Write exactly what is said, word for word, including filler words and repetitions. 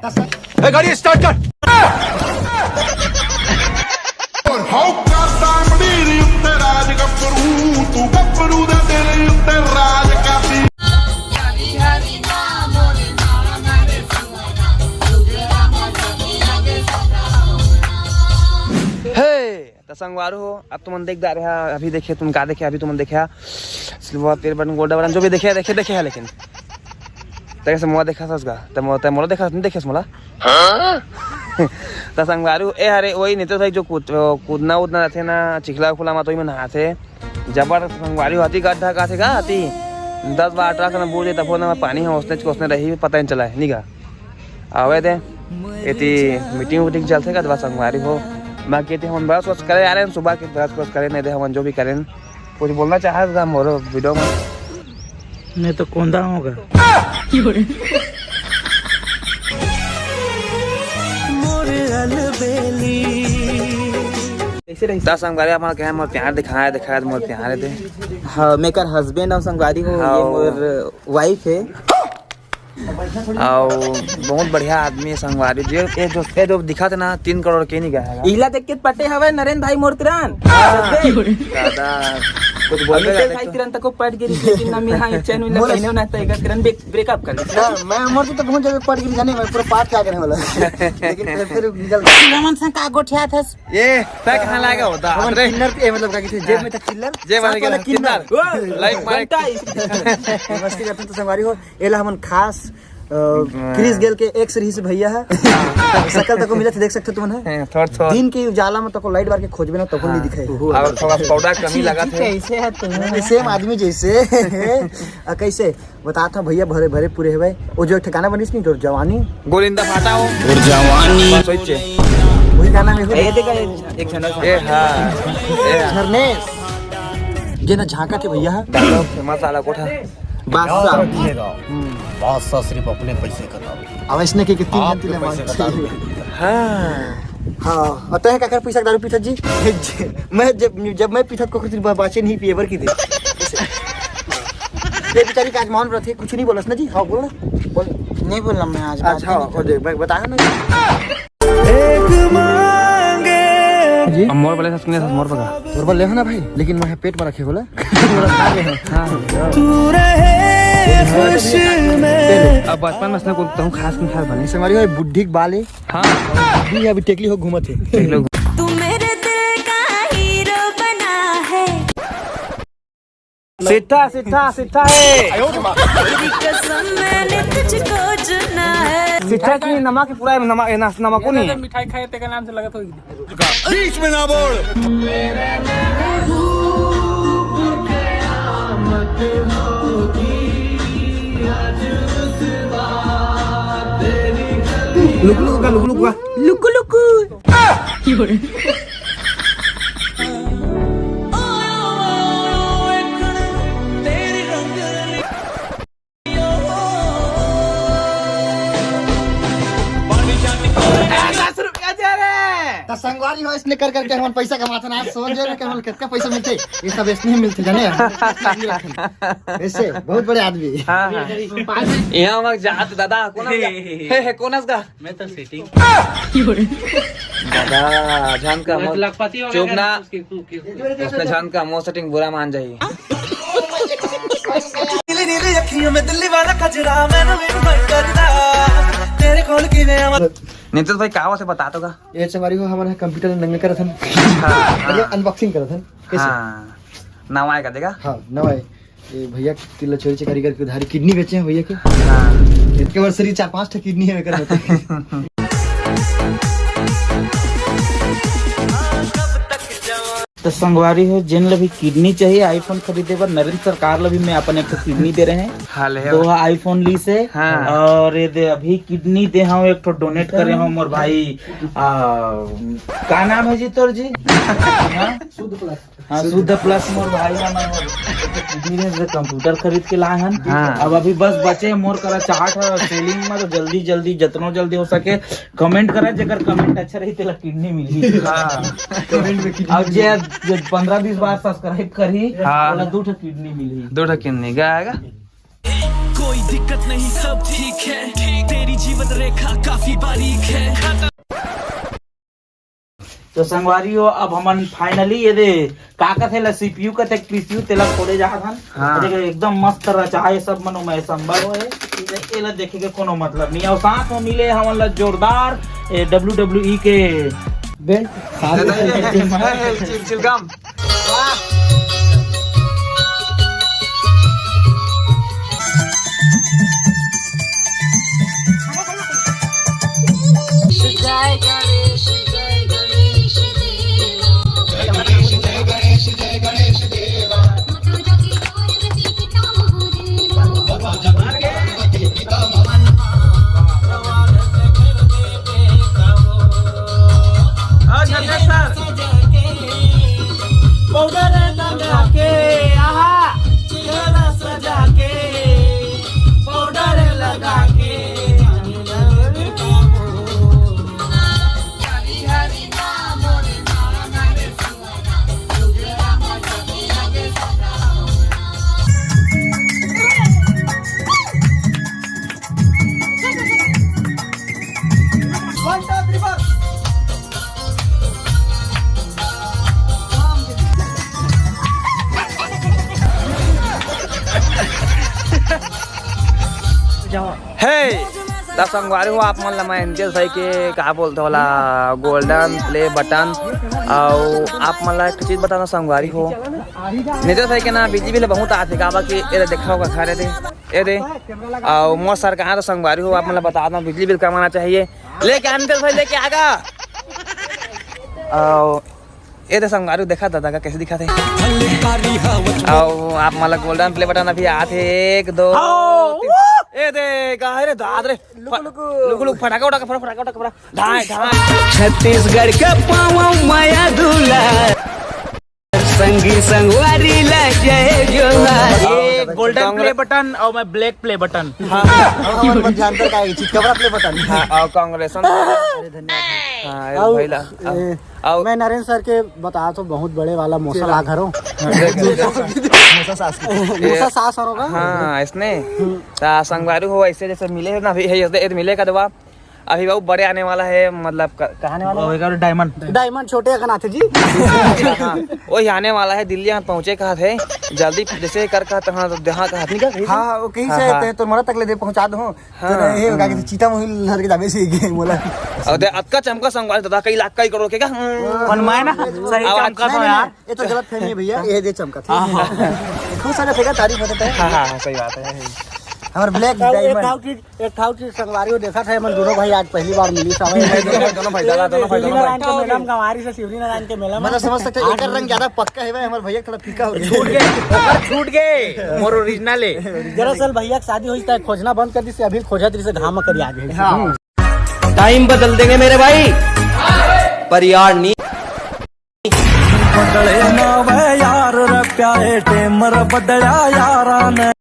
ए, गाड़ी स्टार्ट कर। और हौका सामने रे उत्ते राज गब्बरू, तू गब्बरू दा दिल उत्ते राज का दी। हे, त संगवारी हो, अब तुमन देख डारे हा, अभी देखे तुम का देखे, अभी तुमन देखे हा, सिल्वर, तेल बटन, गोल्ड बटन, जो भी देखे, देखे, देखे है, लेकिन तेरे से मोला देखा सस गा, ते मो-, ते मोला देखा, नहीं देखे मोला। त संगवारी हो, ए हरे, वही नितेश भाई जो कूद-, कूदना उदना रहते ना, चिखला उखला मा तो ही में नहाते। जबर संगवारी हो, अति गड्ढा का थे गा, अति दस बार ट्रक में बूझे, तब ना पानी है, उसने, उसने रही, पता नहीं चला है, नहीं गा। आवे दे, एती मीटिंग उटिंग चलथे का, त बस संगवारी हो। बाकी एती हमन ब्रश व्रश करे आ रहे हैं, सुबह के ब्रश व्रश करे नहीं दे, हमन जो भी करें। कुछ बोलना चाहे था मोर वीडियो में? नहीं तो कोंदा होगा। कैसे रही? दस संगवारी, आप कहे मोर प्यार दिखाए, दिखाए तो मोर प्यार दे। हाँ, मैं कर हस्बैंड और संगवारी हो, हाँ। ये मोर वाइफ है। अउ बहुत बढ़िया आदमी है संगवारी जी। ये जो, ये जो दिखा थे ना, तीन करोड़ के नहीं गया है। इला देख के पटे हवे नरेंद्र भाई मोर तुरंत। हाँ। दादा, कुछ बोलते अमितेश जाते भाई तो। तुरंत को पट गिरी, लेकिन ना मैं हाँ, चैन मिला बोले। पहने ना तो एक तुरंत ब्रेक-, ब्रेकअप कर ली। हाँ, मैं मोर तो बहुत जगह पट गिरी जाने, मैं पूरा पाट के आगे वाला। लेकिन फिर, फिर निकल गया। रमन सिंह का गोठिया था। ये पैक कहाँ लाएगा होता? हमन अरे। किन्नर, ए, मतलब का किथे जेब में था चिल्लर, जेब में साथ वाला किन्नर। किन्नर। लाइफ मारे। घंटा इस- मस्ती करते तो संगवारी हो। एला हमन खास, अ, क्रिस गेल के एक्स रही से भैया है। शकल तको मिलत हे, देख सकते हो तुमन है। हैं, थोड़, थोड़। दिन के उजाला में तको लाइट बार के खोजबे ना, तको नहीं दिखे। और थोड़ा पाउडर कमी लगा थे। कैसे है तुम? नहीं, सेम आदमी जैसे। आ, कैसे? बता था भैया, भरे, भरे पूरे है भाई। वो जो एक ठिकाना बनिस नहीं, तो जवानी। गोलिंदा फाटा हो। और जवानी। बस वही चे। वही गाना में ये देखा, एक झंडा। ए, हाँ। ए, हाँ। झरनेश। जे ना झांका थे भैया। फेमस वाला कोठा। बादशाह। हम्म। बादशाह सिर्फ अपने पैसे का दारू। अब इसने के, के तीन आपके घंटे ले पैसे मांग का दारू। हाँ। हाँ, और तय काकर पैसा का दारू पीथस जी? जे-, मैं जब, जब मैं पीथस को कुछ बाचे नहीं पिए बर की दे। ये बेचारी का आज मौन व्रत है, कुछ नहीं बोलस ना जी? हाँ, बोल ना। बोल। नहीं बोला मैं आज अच्छा, बात नहीं हो जाए, मैं बताया ना। जी? अब मोर बोले था, सुनिए था, मोर बगा। तोर बोले है ना भाई, लेकिन मैं पेट में रखे बोला। हाँ। तू रहे खुश में। अब बचपन में इसने को कहूँ खास नहीं खास बने। संगवारी हो, बुढ़ी के बाल है। हाँ। बुढ़ी अभी टेकली हो घूमत है। टेकली हो। तू मेरे दिल का हीरो बना है। सिट्ठा, सिट्ठा, सिट्ठा है। तेरी कसम मैंने तुझको चुना है। सिट्ठा की नमक पूरा है, नमक, नमक, नमक को नहीं। मिठाई खाए तेरे नाम से लगत होगी। बीच में ना बोल। लुक लुक का, लुक लुक का। Look look. त संगवारी हो, इसने कर करके हमन पैसा कमाथन। आज सोच रहे कि हमन कितना पैसा मिलते, ये सब इसने मिलते जाने। ऐसे बहुत बड़े आदमी। हाँ, हाँ। यहाँ वहाँ जात दादा, कौन है? हे, हे, कौन है इसका? मैं तो सेटिंग। दादा, झन का मैं मोर लखपति हो गया चुप ना। उसकी, उसकी, उसकी। उसने झन का मोर सेटिंग बुरा मान जाही। नीली नीली अखियों में दिल्ली वाला कजरा, मैंने भी invite करना। तेरे कॉल की मैं आवाज। नीतीश भाई, का हो से बता तो का? ये संगवारी हो, हमन कंप्यूटर नंगे करत हन। हाँ, हाँ। मतलब अनबॉक्सिंग करत हन। कैसे? हाँ। नवा आएगा देखा? हाँ, नवा है। ये भैया के तिल्ला चोरी चकारी करके उधारी किडनी बेचे हैं भैया के। हाँ। इनके बार सरी चार पांच ठे किडनी है मेरे घर में। तो संगवारी हो, जिन ल भी किडनी चाहिए iPhone खरीदे बर, नरेंद्र सरकार ल भी मैं अपन एक ठो किडनी दे रहे हैं। हाँ, ले तो आओ। iPhone ली से। हाँ। और ये दे अभी किडनी दे हम एक ठो डोनेट करे हम मोर भाई, आ, का नाम है जी तोर जी? हाँ? हाँ, शुद्ध प्लस मोर भाई मन मोर धीरे से कंप्यूटर खरीद के लाए हन। हाँ। अब अभी बस बचे मोर करा चाहत है सेलिंग में, तो जल्दी जल्दी जतनो जल्दी हो सके कमेंट करा, जेकर कमेंट अच्छा रही तेला किडनी मिलही। हाँ। कमेंट में किडनी अब जे, जे पंद्रह बीस बार सब्सक्राइब करही, हाँ। ओला दू ठो किडनी मिलही। दू ठो किडनी का आएगा? कोई दिक्कत नहीं, सब ठीक है। तेरी जीवन रेखा काफी बारीक है। तो संगवारी हो, अब हमन finally ये दे का कथे ला, सीपीयू कथे पीसीयू, तेला खोले जात हन। हाँ। देखे एकदम मस्त रचाए सब मनो मैं संभव है। एला देखे के कोनो मतलब नहीं। और साथ में मिले हमन ला जोरदार ए डब्ल्यूडब्ल्यूई के बेल्ट। चिल- चिलगम। पाउडर लगा के, आहा, चेहरा सजा के, पाउडर लगा के। हे, त संगवारी हो, आप मन ला मैं एनटीएल भाई के का बोलथे ओला, गोल्डन प्ले बटन। अउ आप मन ला एक चीज बताना संगवारी हो, नितेश भाई के ना बिजली बिल बहुत आथे, काबर कि एदे देखा होगा खा रहे थे, एदे। अउ मोर सरकार तो संगवारी हो, आप मन ला बता दो बिजली बिल कम आना चाहिए। लेके आ नितेश भाई, लेके आगा। अउ एदे संगवारी देखा दादा का कैसे दिखा थे। अउ आप मन ला गोल्डन प्ले बटन अभी आथे, एक, दो, तीन। एदे का है रे दाद रे। Look, look. लुक, लुक, फटाका उठाका फोड़ा, फटाका उठाका फोड़ा। ढाई, ढाई। छत्तीसगढ़ के पावँ माया दूला, संगी संगवारी ला जय जोहार। ये गोल्डन प्ले बटन और मैं ब्लैक प्ले बटन। हाँ, हमर मध्यांतर का है, चितकबरा प्ले बटन। हाँ, और कांग्रेस। अरे धन्यवाद। हाँ, ये अउ, भैला। ए, अउ मैं नरेंद्र सर के बता तो बहुत बड़े वाला मोसा ला घरो। मोसा सास। मोसा सास हरो का? हाँ, इसने। ता संगवारी हो ऐसे जैसे मिले है ना अभी, ये, ये मिले का दवा। अभी बाबू बड़े आने वाला है, मतलब क-, कहाँ आने वाला है? डायमंड। डायमंड छोटे अकन आथे जी। हाँ, वही आने वाला है, दिल्ली यहाँ पहुँचे कहा थे, जल्दी जैसे कर कहा तो हाँ, तो देहा कहा नहीं का? हाँ, हाँ, वो कहीं हाँ, से हाँ। आते हैं तो मरा तक ले दे पहुँचा दो। हाँ। तो ये होगा कि चीता मुही लड़ के जाबे से ये मोला। और दे अतका चमका संगवारी दादा, कई लाख कई करोड़ के का? मन माय ना सही आवाज चमका नहीं, था नहीं, यार। नहीं, ये तो गलत फहमी है भैया, ये दे चमका था। हाँ, हाँ। खुश हो जाते का तारीफ होते थे। हाँ, हाँ, सही बात है। हमारे ब्लैक डायमंड। एक ठाव चीज संगवारी हो देखा था, हमन दोनों भाई आज पहली बार मिली था। दोनों भाई, दोनों भाई, दोनों भाई, दोनों भाई। शिवरी नारायण के मेला में, गंवारी से शिवरी नारायण के मेला में। मतलब समझ सकते हैं, एकर रंग ज्यादा पक्का है भाई, हमारे भैया थोड़ा फीका हो गया। छूट गए, छूट गए, मोर ओरिजिनल है। दरअसल भैया की शादी हुई था, खोजना बंद कर दी, अभी खोजत रही से घाम कर आ गए। हाँ। टाइम बदल देंगे मेरे भाई, पर यार नहीं। बदले ना वे यार रे प्यारे, टेमर बदला यारा ने।